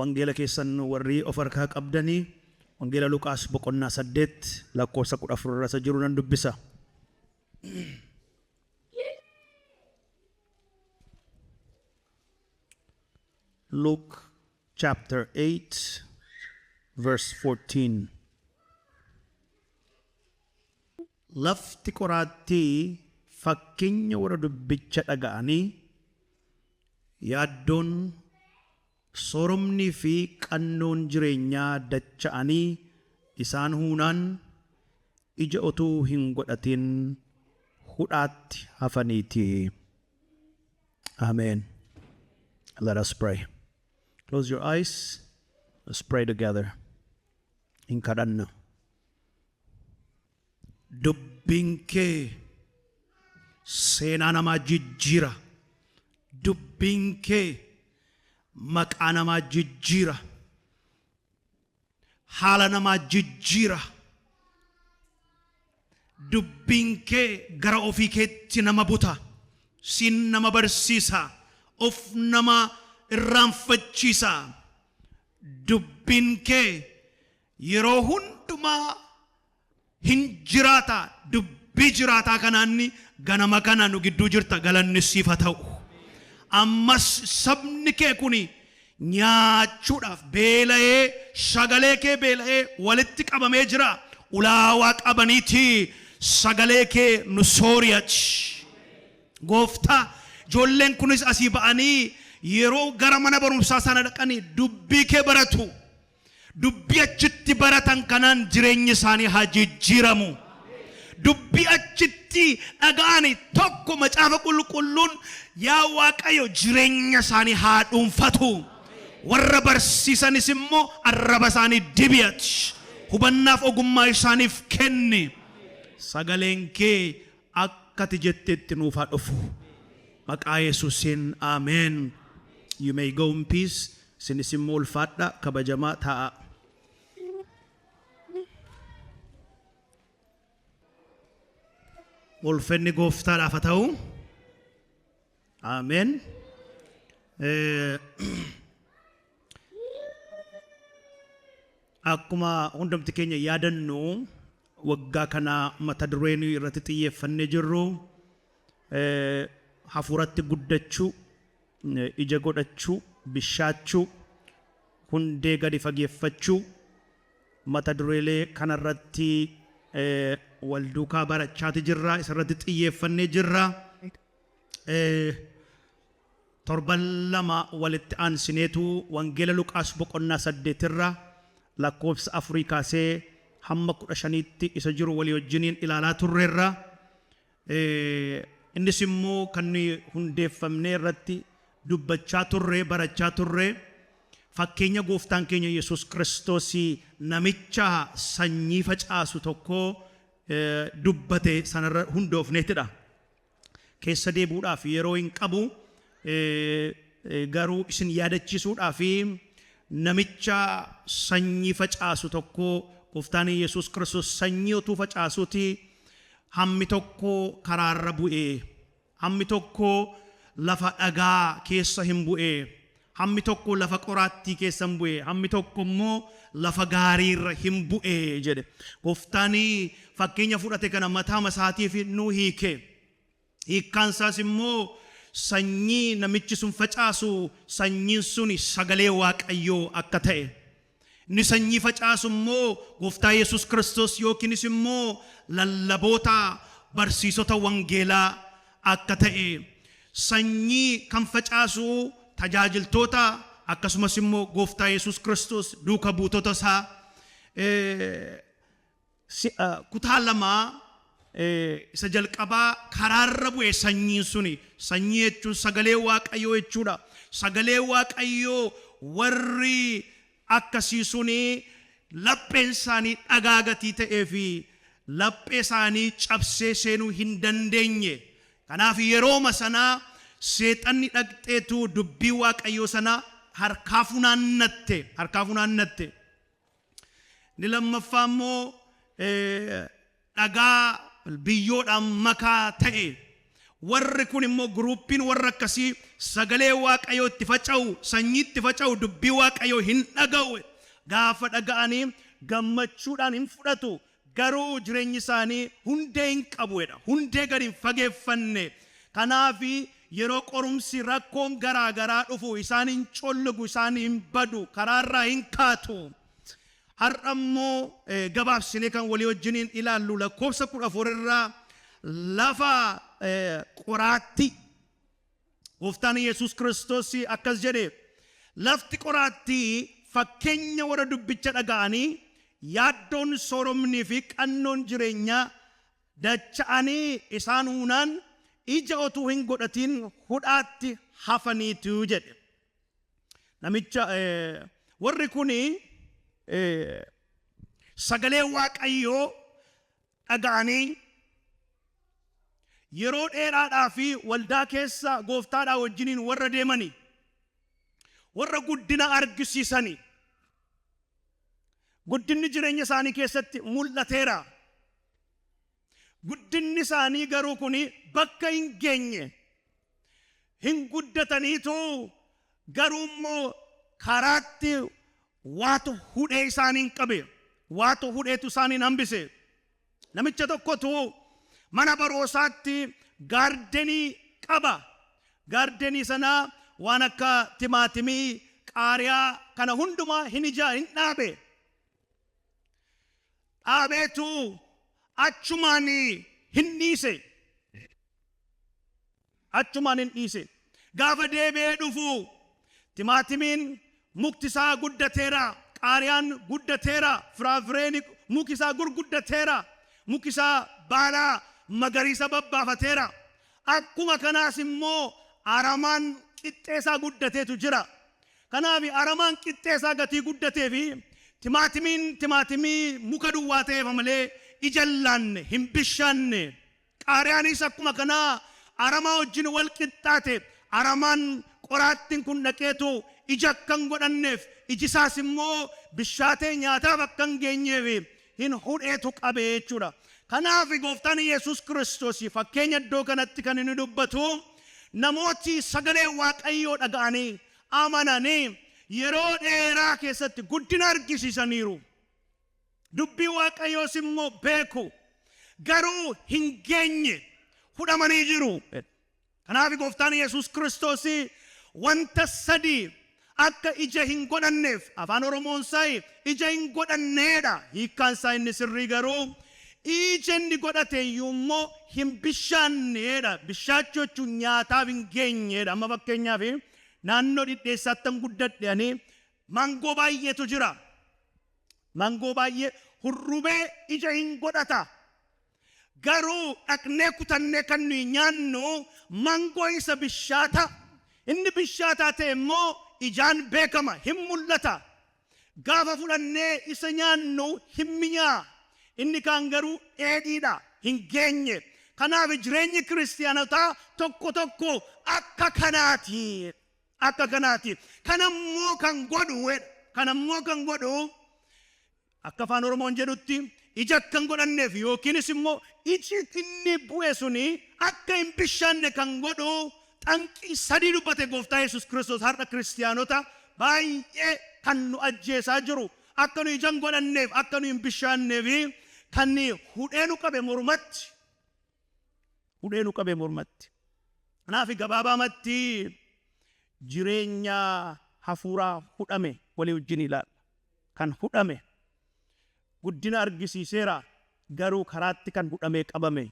Wangeela keessan warri of harkaa qabdanii Wangeela Luqaas boqonnaa 8 lakkoofsa 14 irra isa jiru nan dubbisa. Luke chapter 8 verse 14. Lafti qoraattii fakkeenya warra dubbicha dhaga'anii yaaddoon, sooromnii fi qannoon jireenyaa dacha'anii isaan huunaan ija otuu hin godhatin hudhaatti hafaniiti. Amen. Let us pray. Close your eyes. Let's pray together. Hin kadhanna. Dubbiin kee seenaa namaa jijjiira. Dubbiin kee maqaa namaa jijjiira. Haala namaa jijjiira. Dubbiin kee gara ofii keetti nama buta. Siin nama barsiisa. Of nama irraanfachiisa. Dubbiin kee yeroo hundumaa hin jiraata. Dubbii jiraataa kanaanni ganama kana nu gidduu jirta, galanni siif haa ta'u. Ammas sabni kee kun nyaachuudhaaf beela'ee, sagalee kee beela'ee walitti qabamee jira. Ulaa Waaqa baniitii sagalee kee nu soori ati. Gooftaa, ijoolleen kunis asii ba'anii yeroo gara mana barumsaa sana dhaqanii dubbii kee baratu. Dubbii achitti baratan kanaan jireenyi isaanii haa jijjiiramu. Dubbii achitti dhaga'ani tokko macaafa qulqulluun yaa Waaqayyo jireenya isaanii haa dhuunfatu. Warra barsiisanis immoo arraba isaanii dibi ati. Hubannaaf ogummaa isaaniif kenni. Sagaleen kee akka ati jettetti nuuf haa dhufu. Maqaa Yesuusiin, Ameen. You may go in peace. Isinis immoo ulfaadhaa, kabajamaa taa'aa. Ulfinni Gooftaadhaaf haa ta'u. Ameen. Akkuma hundumti keenya yaadannu, waggaa kana mata duree nuyi irratti xiyyeeffannee jirru hafuuratti guddachuu, ija godhachuu, bishaachuu, hundee gadi fageeffachuu, mata dureelee kanarratti wal duukaa barachaati jirra, isarratti xiyyeeffannee jirra. Torban lama walitti aansineetu Wangeela Luqaas boqonnaa 8 irra lakkoofsa afurii kaasee hamma 15tti isa jiru walii wajjiniin ilaalaa turreerra. Innis immoo kan nuyi hundeeffamnee irratti dubbachaa turre, barachaa turre, fakkeenya Gooftaan keenya Yesuus Kiristoos namicha sanyii facaasu tokko dubbate sanarra hundoofneetidha. Keessa deebi'uudhaaf yeroo hin qabu, garuu isin yaadachiisuudhaaf, namicha sanyii facaasu tokko Gooftaan Yesuus Kiristoos sanyii otuu facaasuuti hammi tokko karaarra bu'e, hammi tokko lafa dhagaa keessa hin bu'e, hammi tokko lafa qoraattii keessa hin bu'e, hammi tokko immoo lafa gaariirra hin bu'e jedhe. Gooftaan fakkeenya fudhate kana mataama isaatiif nu hiike. Hiikkaan isaas immoo sanyii namichi sun facaasu, sanyiin sun sagalee Waaqayyoo akka ta'e. Inni sanyii facaasu immoo Gooftaa Yesuus Kiristoos yookiinis immoo lallaboota, barsiisota wangeelaa akka ta'e. Sanyii kan facaasu tajaajiltoota, akkasumas immoo Gooftaa Yesuus Kiristoos duuka buutota isaa. Kutaa 2 isa jalqabaa karaarra bu'e sanyiin suni. Sanyii jechuun sagalee Waaqayyoo jechuudha. Sagalee Waaqayyoo warri akkasii suni lapheen isaanii dhagaa gatii ta'ee fi laphee isaanii cabsee seenuu hin dandeenye. Kanaaf yerooma sana seexanni dhaqxeetu dubbii Waaqayyoo sana harkaa funaannatte. Harkaa funaannatte. Inni lammaffaa immoo dhagaa biyyoodhaan makaa ta'e. Warri kun immoo guruuppiin warra akkasii sagalee Waaqayyoo itti faca'u, sanyii itti faca'u, dubbii Waaqayyoo hin dhaga'u. Gaafa dhaga'anii gammachuudhaan hin fudhatu. Garuu jireenyi isaanii hundee hin qabu jedha. Hundee gadi hin fageeffanne. Kanaaf yeroo qorumsi, rakkoon garaa garaa dhufu isaan hin collugu, isaan hin badu, karaarraa hin kaatu. Har'a immoo gabaabsinee kan walii wajjiniin ilaallu lakkoofsa 14 irraa lafa qoraatti. Gooftaan Yesuus Kiristoos akkas jedhe: "Lafti qoraattii fakkeenya warra dubbicha dhaga'anii yaaddoon, sooromnii fi qannoon jireenyaa dacha'anii isaan huunaan ija otuu hin godhatiin hudhaatti hafaniitu" jedhe. Namicha warri kuni sagalee Waaqayyoo dhaga'anii yeroo dheeraadhaa fi waldaa keessa gooftaadhaa wajjiniin warra deemanii, warra guddina argisiisanii, guddinni jireenya isaanii keessatti mul'ateera. Guddinni isaanii garuu kun bakka hin geenye. Hin guddataniitu, garuu immoo karaatti waatu hudhee isaaniin qabe, waatu hudheetu isaaniin hambise. Namicha tokkotu mana baroosaatti garden qaba. Garden sanaa waan akka timaatimii, qaariyaa kana hundumaa hin ijaa hin dhaabe. Dhaabeetu achumaan hin dhiise. Achumaan hin dhiise. Gaafa deebi'ee dhufu timaatimiin mukti isaa guddateera, qaariyaan guddateera, firaafireen muki isaa gurguddateera, muki isaa baala magariisa babbaafateera. Akkuma kanaas immoo aramaan qixxee isaa guddateetu jira. Kanaaf aramaan qixxee isaa gatii guddatee fi timaatimiin timaatimii muka duwwaa ta'eef malee ija hin laanne, hin bishaanne. Qaariyaanis akkuma kanaa aramaa wajjin wal qixxaate. Aramaan qoraattiin kun dhaqeetu ija akka hin godhanneef, iji isaas immoo bishaatee nyaataaf akka hin geenyeef hin hudheetu qabe jechuudha. Kanaaf gooftaan Yesuus Kiristoos fakkeenya iddoo kanatti kan inni dubbatu, namooti sagalee Waaqayyoo dhaga'anii amananii yeroo dheeraa keessatti guddina argisiisaniiru. Dubbii Waaqayyoos immoo beeku. Garuu hin geenye, hudhamanii jiru. Kanaaf gooftaan Yesuus Kiristoos wanta sadii akka ija hin godhanneef, afaan Oromoon isaa ija hin godhanneedha. Hiikkaan isaa inni sirrii garuu ija inni godhate iyyuu immoo hin bishaanneedha. Bishaachuu jechuun nyaataaf hin geenyeedha. Amma fakkeenyaaf naannoo Dhidheessaatti guddadhe ani, mangoo baay'eetu jira. Mangoo baay'ee hurrubee ija hin godhata. Garuu dhaqnee kutannee kan nuyi nyaannu mangoo isa bishaata. Inni bishaataa ta'e immoo ijaan beekama, hin mul'ata. Gaafa fudhannee isa nyaannu hin minyaa. Inni kaan garuu dheedhiidha, hin geenye. Kanaaf jireenyi kiristiyaanotaa tokko tokko akka kanaati. Akka kanaati. Kanammoo kan godhu, kanammoo kan godhu, akka afaan Oromoon jedhutti ija akka hin godhanneef yookiinis immoo iji inni bu'e suni akka hin bishaanne kan godhu xanqii sadii dubbate gooftaa Yesuus Kiristoos. Har'a kiristiyaanota baay'ee kan nu ajjeesaa jiru, akka nu ija hin godhanneef, akka nu hin bishaanneef kan hudhee nu qabe mormatti, hudhee nu qabe mormatti. Kanaaf gabaabaamatti jireenya hafuuraa hudhame walii wajjin ilaalla. Kan hudhame, guddina argisiiseera, garuu karaatti kan hudhamee qabame.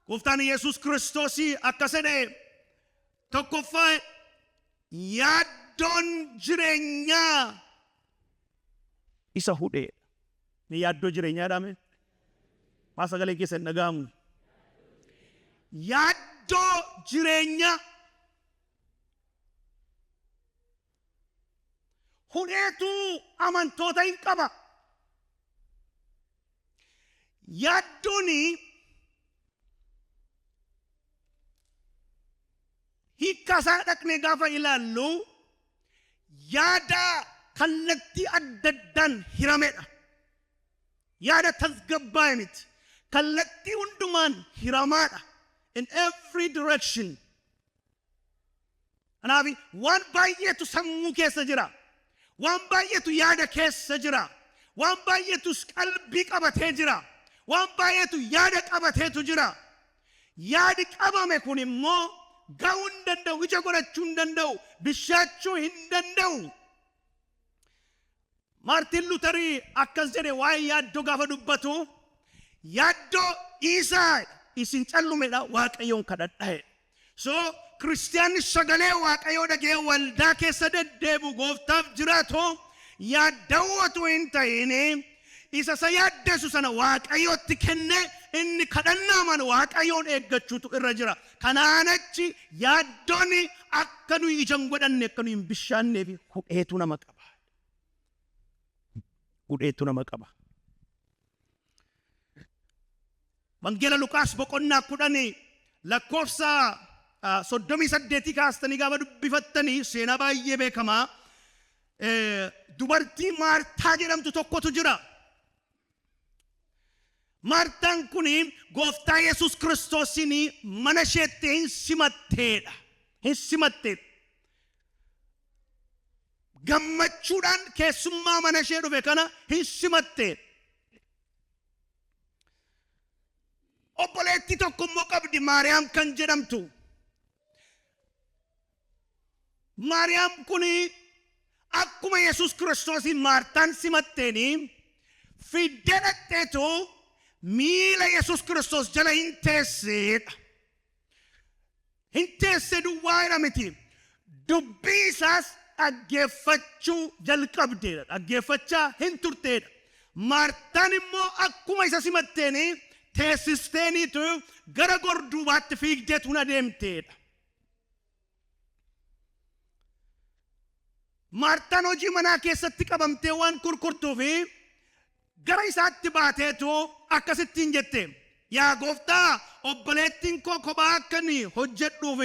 Gooftaan Yesuus Kiristoos akkas jedhe: tokkoffaa, yaaddoon jireenyaa isa hudheedha. Ni yaaddoo jireenyaa jedhame? Maa sagalee keessa hin dhaga'amu? Yaaddoo jireenyaa hudheetu amantoota hin qaba. Yaaddoon hiikkaa isaa dhaqnee gaafa ilaallu yaada kallattii adda addaan hiramedha. Yaada tasgabbaa'e miti. Kallattii hundumaan hiramaadha. In every direction. Kanaaf waan baay'eetu sammuu keessa jira. Waan baay'eetu yaada keessa jira. Waan baay'eetus qalbii qabatee jira. Waan baay'eetu yaada qabateetu jira. Yaadi qabame kun immoo ga'uu hin danda'u, ija godhachuu hin danda'u, bishaachuu hin danda'u. Maartiin Luutarii akkas jedhe waa'ee yaaddoo gaafa dubbatu, "Yaaddoo dhiisaa, isin callumedha, Waaqayyoon kadhadhaa." So kiristiyaanni sagalee Waaqayyoo dhagee waldaa keessa deddeebu, gooftaaf jiraatu, yaadda'uu otoo hin ta'in isa isa yaaddeessu sana Waaqayyootti kennee inni kadhannaa mana Waaqayyoon eeggachuutu irra jira. Kanaan achi yaaddoon akka nuyi ija hin godhanne, akka nuyi hin bishaanneef hudheetu nama qaba. Hudheetu nama qaba. Wangeela Luqaas boqonnaa 10 lakkoofsa 38 kaastanii gaafa dubbifattanii, seenaa baay'ee beekamaa, dubartii Maartaa jedhamtu tokkotu jira. Maartaan kun gooftaa Yesuus Kiristoosiin mana isheetti hin simatteedha. Hin simatteedha. Gammachuudhaan keessummaa mana ishee dhufe kana hin simatteedha. Obboleettii tokko immoo qabdi, Maariyaam kan jedhamtu. Maariyaam kun akkuma Yesuus Kiristoosiin Maartaan simatteeni fiddee dhaqxeetu miila Yesuus Kiristoos jala hin teesseedha. Hin teesse duwwaa jedha miti. Dubbii isaas dhaggeeffachuu jalqabdeedha. Dhaggeeffachaa hin turteedha. Maartaan immoo akkuma isa simatteeni teessisteeniitu gara gorduubaatti fiigdeetu hin adeemteedha. Maartaan hojii manaa keessatti qabamtee waan kurkurtuuf gara isaatti baateetu akkasittiin jette, "Yaa gooftaa, obboleettiin koo kophaa akka ani hojjedhuuf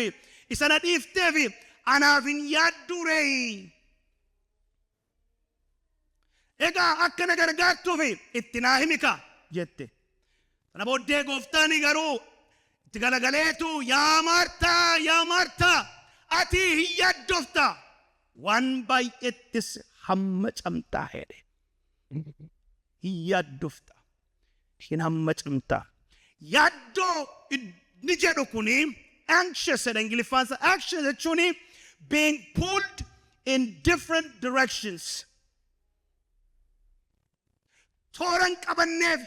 isa na dhiifteef anaaf hin yaadduu ree? Egaa akka na gargaartuuf itti naa himi kaa," jette. Sana booddee gooftaan garuu itti galagaleetu, "Yaa Maartaa, yaa Maartaa, ati hin yaaddofta, waan baay'eettis hammacamtaa," jedhe. Hin yaaddofta, hin hammacamtaa. Yaaddoo inni jedhu kuni anxious jedha Ingiliffaan isaa. Anxious jechuun being pulled in different directions. Toora hin qabanneef.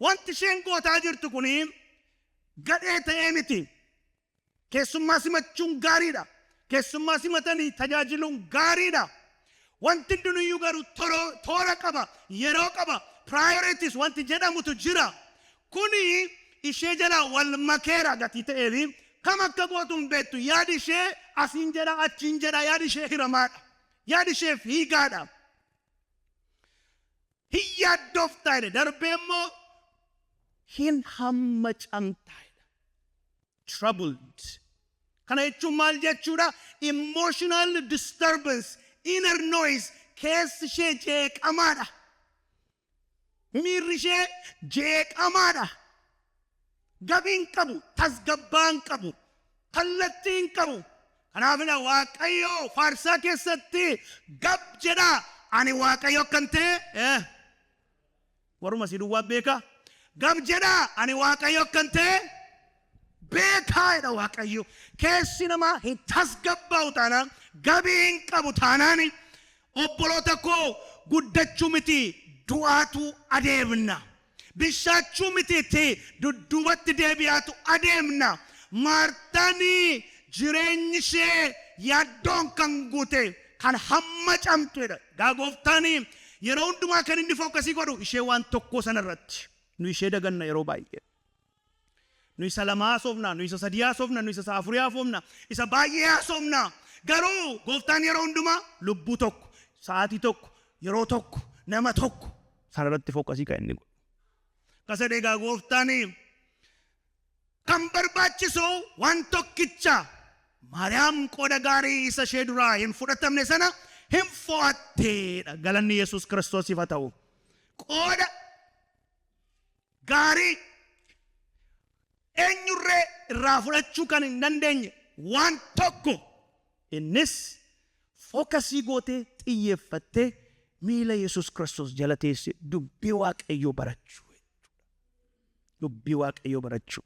Wanti isheen gootaa jirtu kuni gadhee ta'ee miti. Keessummaa simachuun gaariidha. Keessummaa simatanii tajaajiluun gaariidha. Wanti hundinuyyuu garuu toora qaba, yeroo qaba, priorities wanti jedhamutu jira. Kuni ishee jalaa wal makeera gatii ta'eefi kam akka gootu hin beektu. Yaadi ishee asiin jedha, achiin jedha, yaadi ishee hiramaadha. Yaadi ishee fiigaadha. Hin yaaddoftaa jedhe, darbee immoo hin hammacamtaa jedha. Troubled. Kana jechuun maal jechuudha? Emotional disturbance, inner noise, keessi ishee jeeqamaadha. Miirri ishee jeeqamaadha. Gabii hin qabu, tasgabbaa hin qabu, kallattii hin qabu. Kanaafidha Waaqayyo faarsaa keessatti gab jedhaa, "Ani Waaqayyo akkan ta'e waruma si duwwaa beeka. Gab jedhaa, ani Waaqayyo akkan ta'e beekaa," jedha Waaqayyo. Keessi namaa hin tasgabbaa'u taanaan, gabii hin qabu taanaan, obboloota koo, guddachuu miti, du'aatu adeemna. Bishaachuu mitiitti dudduubatti deebi'aatu adeemna. Maartaanii jireenyi ishee yaaddoon kan guute, kan hamma camtuedha. Gaa gooftaanii yeroo hundumaa kan inni focus godhu ishee waan tokkoo sanarratti. Nu ishee daganna yeroo baay'ee. Nu isa lama haasofna, nu isa sadii haasofna, nu isa afurii haasofna, isa baay'ee haasofna. Garuu gooftaan yeroo hundumaa lubbuu tokko, sa'aatii tokko, yeroo tokko, nama tokko sanarratti focus kan inni godhu. Kasadee egaa gooftaan kan barbaachisu waan tokkicha, Maariyaam qooda gaarii isa ishee duraa hin fudhatamne sana hin fo'atteedha. Galanni Yesuus Kiristoosiif haa ta'u. Qooda gaarii Eenyurree irraa fudhachuu kan hin dandeenye waan tokko, innis focus gootee, xiyyeeffattee, miila Yesuus Kiristoos jala teessee dubbii Waaqayyoo barachuu jechuudha. Dubbii Waaqayyoo barachuu.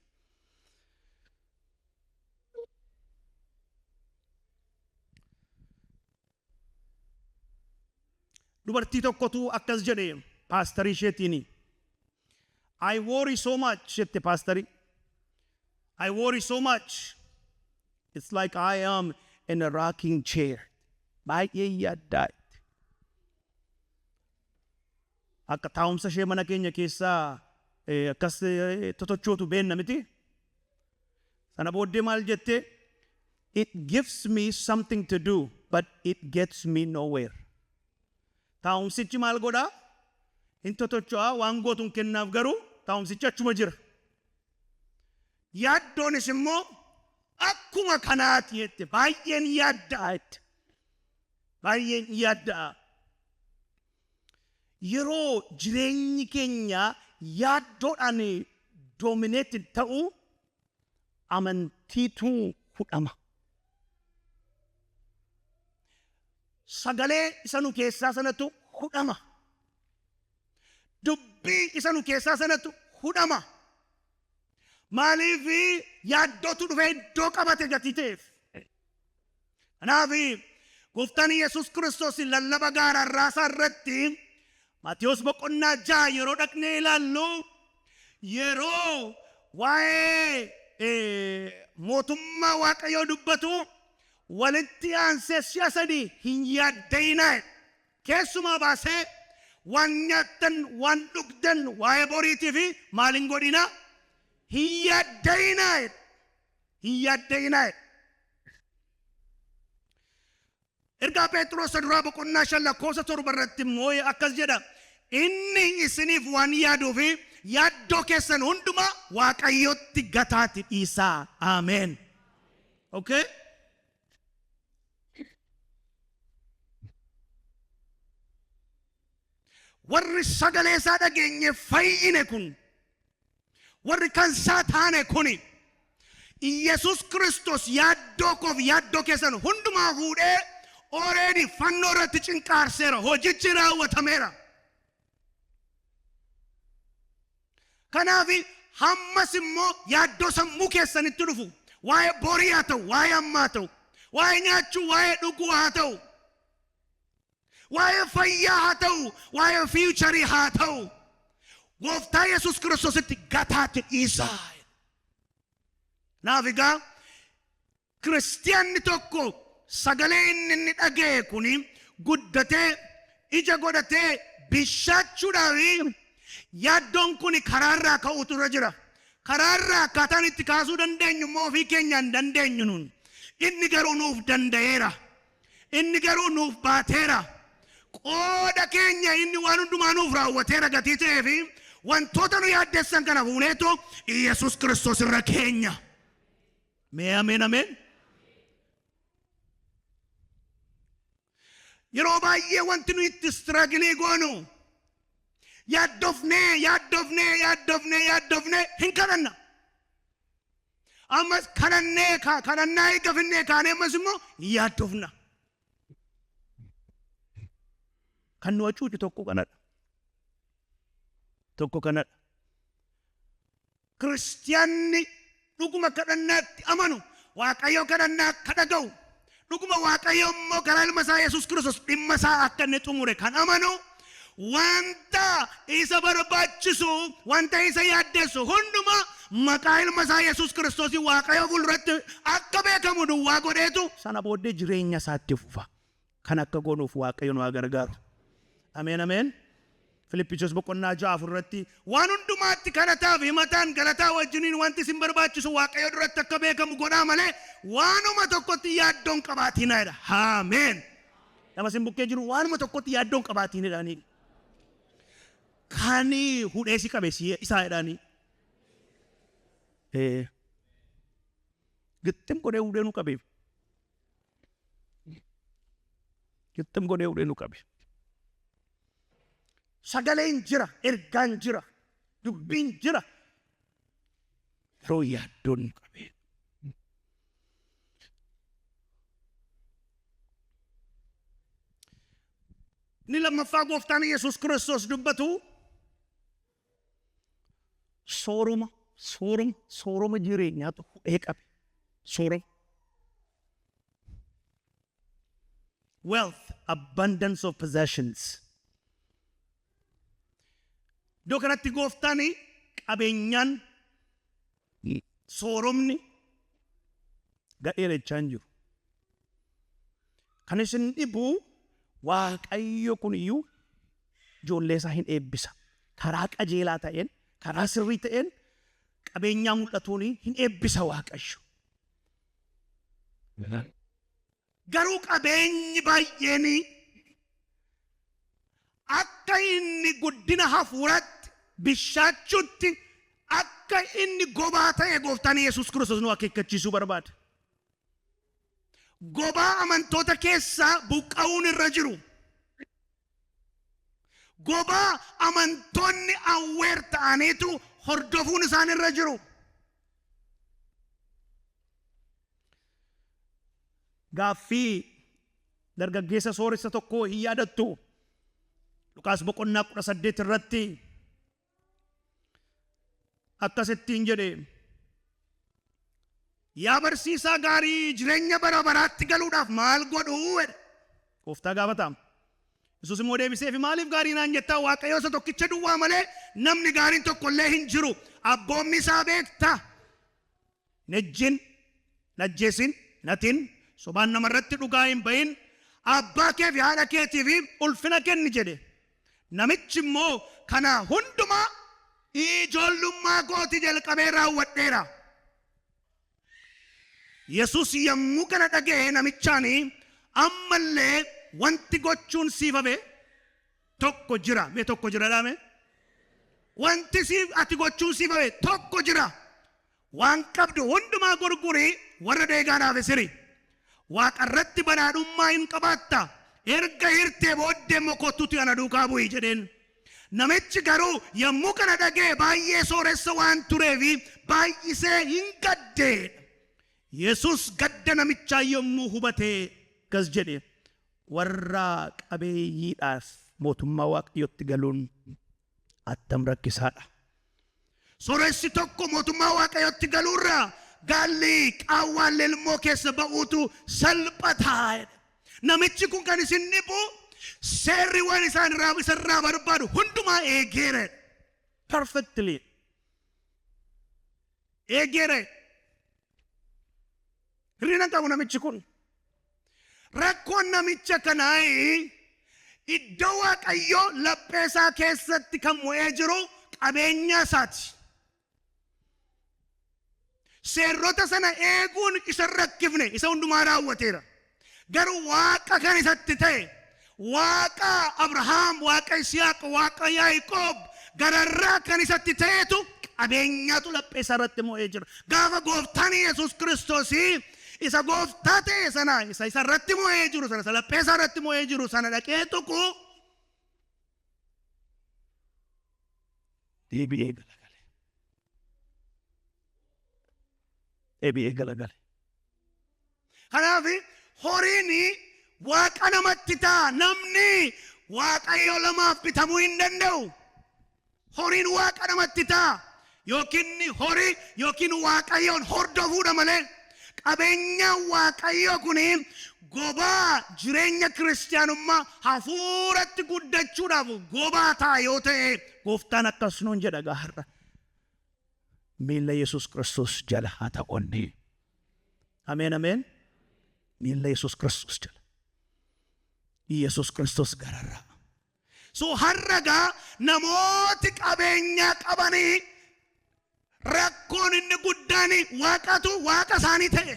Dubartii tokkotu akkas jedhe paastarii isheetiin. "I worry so much," jette paastarii. "I worry so much. It's like I am in a rocking chair." Baay'ee yaaddaa. Akka taa'umsa ishee mana keenya keessaa akkas totochootu beenna miti. Sana booddee maal jettee? "It gives me something to do, but it gets me nowhere." Taa'umsichi maal godhaa? Hin totocho'aa, waan gootuun kennaaf, garuu taa'umsichi achuma jira. Yaaddoonis immoo akkuma kanaati jette, baay'een yaadda'a jette. Baay'een yaadda'a. Yeroo jireenyi keenya yaaddoodhaan dominated ta'u, amantiitu hudhama. Sagalee isa nu keessaa sanatu hudhama. Dubbii isa nu keessaa sanatu hudhama. Maaliif? Yaaddootu dhufee iddoo qabate gatii ta'eef. Kanaaf Gooftaan Yesuus Kiristoos lallaba gaararraasaa irratti, Maatiyos boqonnaa 6 yeroo dhaqnee ilaallu, yeroo waa'ee mootummaa Waaqayyoo dubbatu, walitti aansee si'a sadii "Hin yaadda'inaa." Keessumaa baasee waan nyaattan, waan dhugdan, waa'ee boriitii fi maal hin godhinaa? Hin yaadda'inaa. Hin yaadda'inaa. Ergaa Phexros duraa boqonnaa 5 lakkoofsa 7 irratti immoo akkas jedha. "Inni isiniif waan yaaduu fi yaaddoo keessan hundumaa Waaqayyotti gataati dhiisaa." Ameen. Okay? Warri sagalee isaa dhageenye fayyine kun, warri kan isaa taane kuni, Iyesus Kiristoos yaaddoo koof yaaddoo keessan hundumaa fuudhee already fannoo irratti cinqaarseera. Hojichi raawwatameera. Kanaaf hammas immoo yaaddoo sammuu keessanitti dhufu, waa'ee borii haa ta'u, waa'ee ammaa ta'u, waa'ee nyaachuu, waa'ee dhuguu haa ta'u, waa'ee fayyaa haa ta'u, waa'ee future haa ta'u, Gooftaa Yesus Kiristoositti gataatti dhiisaa. Kanaaf egaa kiristiyaanni tokko sagalee inni dhaga'e kuni guddatee ija godhatee bishaachuudhaaf yaaddoon kun karaarraa ka'uutu irra jira. Karaarraa akkaataan itti kaasuu dandeenyu immoo ofii keenyaan dandeenyu nun. Inni garuu nuuf danda'eera. Inni garuu nuuf baateera. Qooda keenya inni waan hundumaa nuuf raawwateera gatii ta'ee fi wantoota nu yaaddessan kana fuuneetu Iyesus Kiristoos irra keenya. Mee ameen ameen. Yeroo baay'ee wanti nu itti struggle goonu, yaaddofnee, yaaddofnee, yaaddofnee, yaaddofnee hin kadhanna. Ammas kadhannee, kadhannaa eegga finnee kaanee, ammas immoo hin yaaddofna. Kan nu hacuucu tokko kanadha. Tokko kanadha. Kiristiyaanni dhuguma kadhannaatti amanu, Waaqayyo kadhannaa akka dhaga'u, dhuguma Waaqayyo immoo karaa ilma isaa Yesuus Kiristoos dhimma isaa akka inni xumure kan amanu, wanta isa barbaachisu, wanta isa yaaddessu hundumaa maqaa ilma isaa Yesuus Kiristoos Waaqayyo fuulduratti akka beekamu duwwaa godheetu sana booddee jireenya isaatti fufa. Kan akka goonuuf Waaqayyo nu haa gargaaru. Ameen ameen. Filippisius boqonnaa 6 4 irratti, "Waan hundumaatti kadhataaf himataan galataa wajjiniin wanti isin barbaachisu Waaqayyo duratti akka beekamu godhaa malee waanuma tokkotti yaaddoon qabaatinaa" jedha. Ameen. Nama isin bukkee jiru "Waanuma tokkotti yaaddoon qabaatiin" jedhanii. Kan hudhee si qabe isaa jedhanii. Gixxim godhee hudhee nu qabeef. Gixxim godhee hudhee nu qabe. Sagaleen jira, ergaan jira, dubbiin jira. Garuu yaaddoon nu qabee. Inni lammaffaa gooftaan Yesuus Kiristoos dubbatu sooroma sooroma sooroma jireenyaatu hudhee qabe. Sooroma. Wealth, abundance of possessions. Iddoo kanatti gooftaan qabeenyaan sooromni gadheera jechaa hin jiru. Kan isin dhibu Waaqayyo kun iyyuu ijoollee isaa hin eebbisa. Karaa qajeelaa ta'een, karaa sirrii ta'een qabeenyaa mul'atuun hin eebbisa Waaqayyo. Garuu qabeenyi baay'een akka inni guddina hafuuratti bishaachutti akka inni gobaa ta'e gooftaan Yesuus Kiristoos nu akeekkachiisuu barbaada. Gobaa amantoota keessaa buqqa'uun irra jiru. Gobaa amantoonni aware ta'aniitu hordofuun isaan irra jiru. Gaaffii dargaggeessa sooressa tokkoo hin yaadattu? Luqaas boqonnaa 18 irratti akkasittiin jedhe. Yaa barsiisaa gaarii jireenya bara baraatti galuudhaaf maal godhuu jedhe. Gooftaa gaafata. Yesuus immoo deebiseefi maaliif gaarii naan jettaa Waaqayyo isa tokkicha duwwaa malee namni gaariin tokko illee hin jiru. Abboommi isaa beekta. Hin ejjin, hin ajjeesin, hin hatin, sobaan namarratti dhugaa hin bahin, abbaa kee fi haadha keetiif ulfina kenni jedhe. Namichi immoo kana hundumaa ijoollummaa kootii jalqabee raawwadheera. Yesuus yommuu kana dhaga'e namichaan ammallee wanti gochuun siif hafe tokko jira. Mee tokko jira dhaame? Wanti siif ati gochuun siif hafe tokko jira. Waan qabdu hundumaa gurgurii warra deegaadhaaf hiri. Waaqa irratti badhaadhummaa hin qabaatta. Erga hirtee booddee immoo kottuuti ana duukaa bu'i jedheen. Namichi garuu yommuu kana dhaga'e baay'ee sooressa waan tureef baay'isee hin gadde. Yesuus gadda namichaa yommuu hubate akkas jedhe, warra qabeeyyiidhaaf mootummaa Waaqayyootti galuun attam rakkisaadha. Sooressi tokko mootummaa Waaqayyootti galuurra gaalli qaawwaa lilmoo keessa ba'uutu salphataa jedhe. Namichi kun kan isin dhibu seerri waan isaan irraa isarraa barbaadu hundumaa eegeera jedhe. Perfectly. Eegeera jedhe. Hir'ina qabu namichi kun. Rakkoon namicha kanaa iddoo Waaqayyoo laphee isaa keessatti kan mo'ee jiru qabeenya isaati. Seerrota sana eeguun isa hin rakkifne, isa hundumaa raawwateera. Garuu Waaqa kan isatti ta'e, Waaqa Abrahaam, Waaqa Yisihaaq, Waaqa Yaaqoob gararraa kan isatti ta'etu qabeenyaatu laphee isaa irratti mo'ee jira. Gaafa gooftaan Yesuus Kiristoos isa gooftaa ta'e sana isa isa irratti mo'ee jiru sana isa laphee isaa irratti mo'ee jiru sana dhaqee tuqu deebi'ee galagale. Deebi'ee galagale. Kanaaf horiin waaqa namatti ta'a. Namni waaqayyo lamaaf bitamuu hin danda'u. Horiin waaqa namatti ta'a. Yookiin horii yookiin waaqayyoon hordofuudha malee qabeenyaan waaqayyoo kun gobaa jireenya kiristiyaanummaa hafuuratti guddachuudhaaf gobaa ta'a yoo ta'e gooftaan akkas nuun jedha gaa har'a. Miilla Yesuus Kiristoos jala haa ta'onni. Ameen ameen. Miilla Yesuus Kiristoos jala. Yesuus Kiristoos gararraa. So har'a gaa namooti qabeenyaa qabanii rakkoon inni guddaan waaqatu waaqa isaanii ta'e.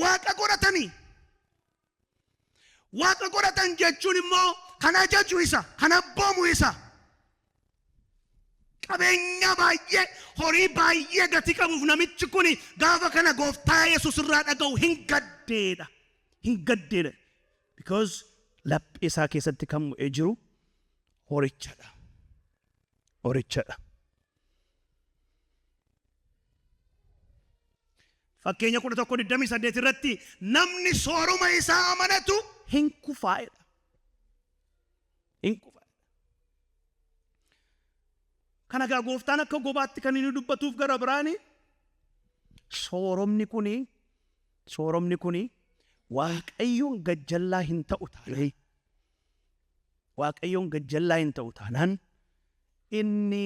Waaqa godhatanii. Waaqa godhatan jechuun immoo kan ajaju isa, kan abboomu isa. Qabeenya baay'ee, horii baay'ee gatii qabuuf namichi kun gaafa kana gooftaa Yesuus irraa dhaga'u hin gaddeedha. Hin gaddeedha. Because laphee isaa keessatti kan mo'ee jiru horichadha. Horichadha. Fakkeenya 11:28 irratti namni sooruma isaa amanatu hin kufaa jedha. Hin kufaa. Kana egaa gooftaan akka gobaatti kan inni dubbatuuf gara biraani sooromni kuni sooromni kuni Waaqayyoon gajjallaa hin ta'u taanaan Waaqayyoon gajjallaa hin ta'u taanaan inni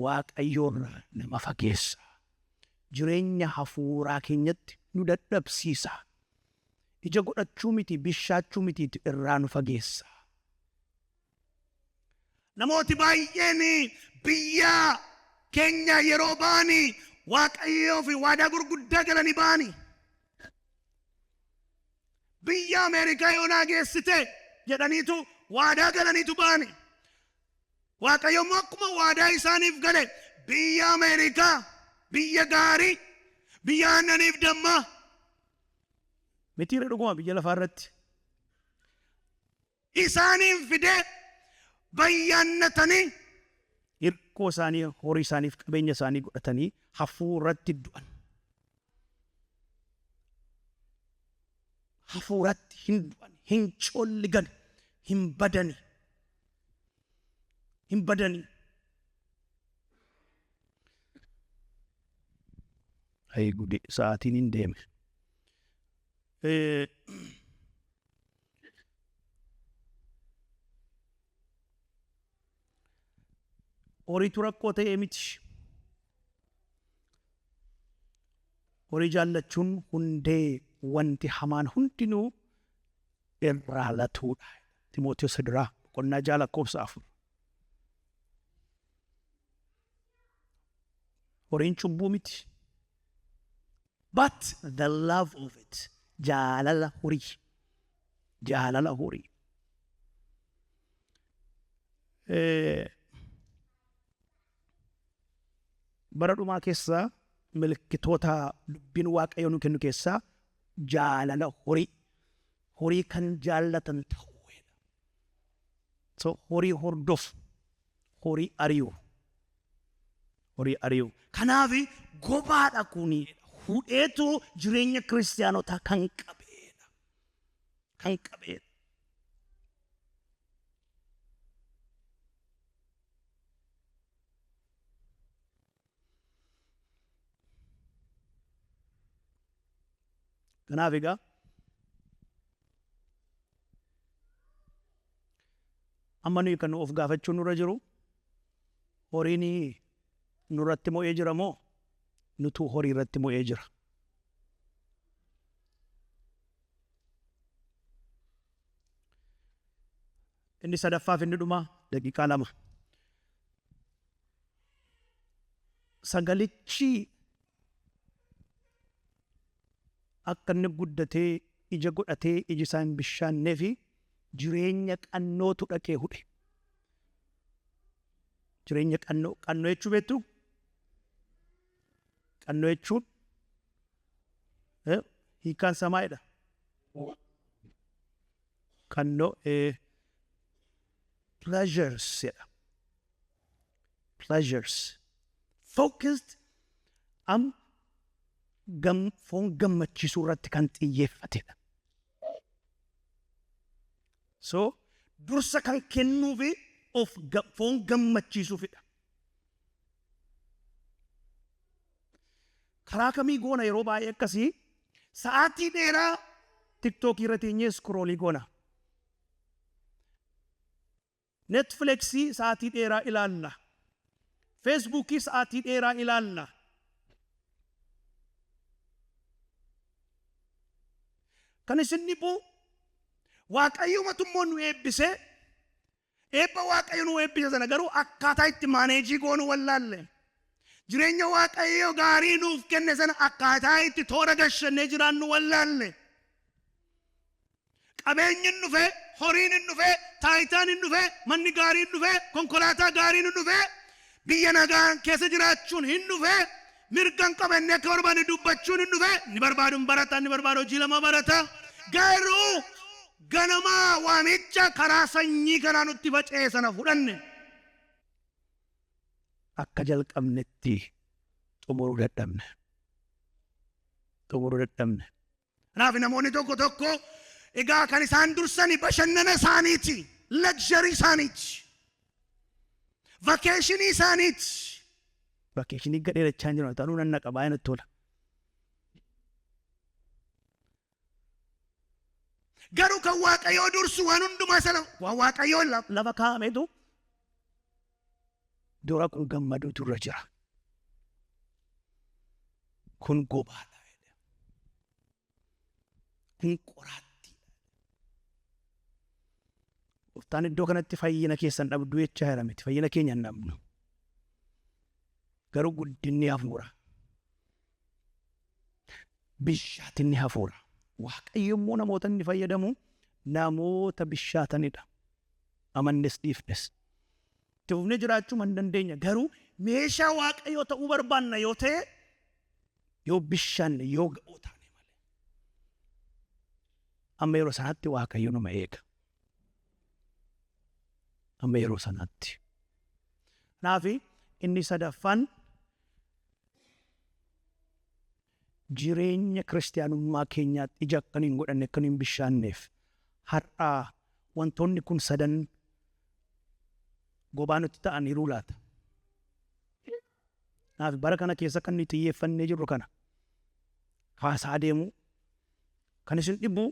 Waaqayyoorraa nama fageessa. Jireenya hafuuraa keenyatti nu dadhabsiisa. Ija godhachuu miti bishaachuu mitiitu irraa nu fageessa. Namooti baay'een biyya keenya yeroo ba'ani Waaqayyoof waadaa gurguddaa galanii ba'ani. Biyya Ameerikaa yoo naa geessite jedhaniitu waadaa galaniitu ba'ani. Waaqayyo immoo akkuma waadaa isaaniif gale biyya Ameerikaa, biyya gaarii, biyya aannaniif dammaa mitiiree dhuguma biyya lafaa irratti isaaniin fidee bayyaannatanii hirkoo isaanii horii isaaniif qabeenya isaanii godhatanii hafuuratti du'an. Hafuuratti hin du'an, hin colligan, hin badani. Hin badani. Ayi gudi sa'aatiin hin deeme. Horiitu rakkoo ta'ee miti. Horii jaallachuun hundee wanti hamaan hundinuu irraa latuudha. Ximootiyoos duraa boqonnaa 6 lakkoofsa 4. Horiin cubbuu miti. But the love of it, jaalala horii. Jaalala horii. Bara dhumaa keessa milikkitoota dubbiin Waaqayyoo nu kennu keessaa jaalala horii. Horii kan jaallatan ta'uu. So horii hordofu, horii ari'u. Horii ari'u. Kanaaf gobaadha kuni hudheetu jireenya kiristiyaanotaa kan qabeedha. Kan qabeedha. Kanaaf egaa amma nuyi kan of gaafachuun nurra jiru horiin nurratti mo'ee jira moo nutu horii irratti mo'ee jira? Inni sadaffaaf inni dhumaa daqiiqaa 2. Sagalichi akka inni guddatee ija godhatee iji isaa hin bishaannee fi jireenya qannootu dhaqee hudhe. Jireenya qannoo, qannoo jechuu beektu? Qannoo jechuun hiikkaan isaa maalidha? Qannoo pleasures jedha. Pleasures. Focused am gam foon gammachiisuu irratti kan xiyyeeffatedha. So dursa kan kennuufi of foon gammachiisuufidha. Karaa kamii goona yeroo baay'ee akkasii? Sa'aatii dheeraa tiktookii irra teenyee scroll goona. Netflix sa'aatii dheeraa ilaalla. Feesbuukii sa'aatii dheeraa ilaalla. Kan isin dhibu Waaqayyumatu immoo nu eebbisee eebba Waaqayyo nu eebbise sana garuu akkaataa itti manage goonu wallaalle. Jireenya Waaqayyo gaarii nuuf kenne sana akkaataa itti toora gashannee jiraannu wallaalle. Qabeenyi hin dhufe, horiin hin dhufe, taayitaan hin dhufe, manni gaariin dhufe, konkolaataa gaariin hin dhufe, biyya nagaan keessa jiraachuun hin dhufe, mirga hin qabannee akka barbaanne dubbachuun hin dhufe, inni barbaadu hin barata, inni barbaadu hojii lama barata. Garuu ganamaa waamicha karaa sanyii kanaa nutti faca'e sana fudhanne. Akka jalqabnetti xumuruu dadhabne. Xumuruu dadhabne. Kanaaf namoonni tokko tokko egaa kan isaan dursani bashannana isaaniiti, luxury isaaniiti, vacation isaaniiti. Vacation gadheerachaa hin jiru, ta'uu nan naqa baay'ee natti tola. Garuu kan Waaqayyoo dursu waan hundumaa isa waan Waaqayyoo lafa kaa'ametu dura kun gammaduutu irra jira. Kun gobaadha. Kun qoraattiidha. Gooftaan iddoo kanatti fayyina keessan dhabduu jechaa jira miti. Fayyina keenya hin dhabnu. Garuu guddinni hafuura. Bishaatinni hafuura. Waaqayyo immoo namoota inni fayyadamu namoota bishaatanidha. Amannes dhiifnes. Itti fufnee jiraachuu hin dandeenya. Garuu meeshaa Waaqayyoo ta'uu barbaanna yoo ta'e yoo bishaanne yoo ga'oo taane malee. Amma yeroo sanaatti Waaqayyo numa eega. Amma yeroo sanaatti. Kanaaf inni sadaffaan jireenya kiristiyaanummaa keenyaatti ija akka hin godhanne akka hin bishaanneef har'a wantoonni kun sadan gobaa nutti ta'aniiruu laata? Kanaaf bara kana keessa kan nuyi xiyyeeffannee jirru kana kaasaa deemuu kan isin dhibu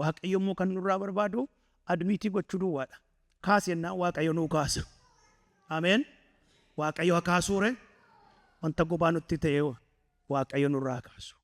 Waaqayyo immoo kan nurraa barbaadu admit gochuu duwwaadha. Kaasi jennaan Waaqayyo nuu kaasa. Ameen. Waaqayyo haa kaasuure wanta gobaa nutti ta'e Waaqayyo nurraa haa kaasu.